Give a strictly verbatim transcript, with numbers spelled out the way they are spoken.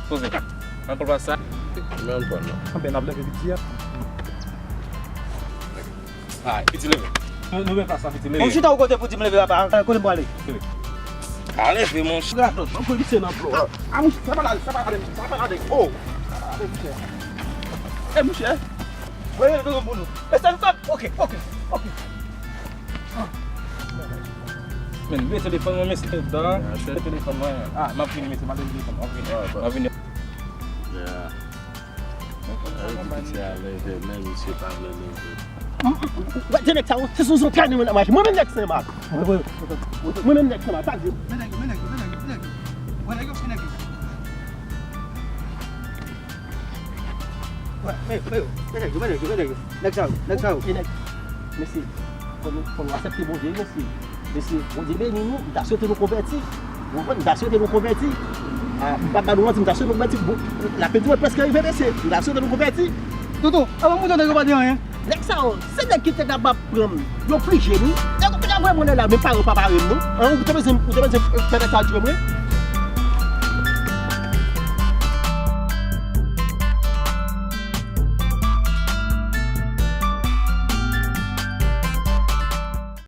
Poze. Mwen pran plas sa. Mwen pran non. Anben, n ap leve piti a. Ah, piti leve. Nou, nou leve plas sa, piti leve. Bon, chita ou kote pou di m leve papa. Kote m prale? Leve. Ah, leve, mon ch-. Gad, non, mwen konnen misye nan blo. Ah, mouche, sa pa la, sa pa la, sa pa la, oh. Sa pa la, mouche. Eh, mouche. Voye l pou nou. E sa n fè? Ok, ok, ok. Men, mete telefòn mwen, mesye, da. Mete telefòn mwen. Ah, m ap vini, mesye, m ap vini telefòn, m ap vini. M ap vini. Yeah. Piti a leve, men misye pa vle leve. Wè, de nèg sa yo, se sou zon kane mwen ap mache. Mwen menm nèg Senmak. Mwen menm nèg Senmak, sa di. Men nèg yo, men nèg yo, men nèg yo, men nèg yo. Wè, nèg yo, se nèg yo. Wè, men, men yo, men nèg yo, men nèg yo, men nèg yo. Nèg sa yo, nèg sa yo. E nèg, mesye, fò nou, fò nou aksepte Bondye, mesye. Mesye, Bondye beni nou, m ta swete nou konvèti. Ou konprann? M ta swete nou konvèti. Ah, m p ap ba nou manti, m ta swete nou konvèti. Bon, lapendimèt prèske rive, mesye. M ta swete nou konvèti. Toto, avan m moute nèg yo pa di anyen. Nèg sa yo, se nèg ki te kapab pran m. Yo pli jeni. Nèg yo te ka voye mwen la, men paran pa pare m, non. An, ou te bezwen, ou te bezwen fè nèg sa jwe mwen.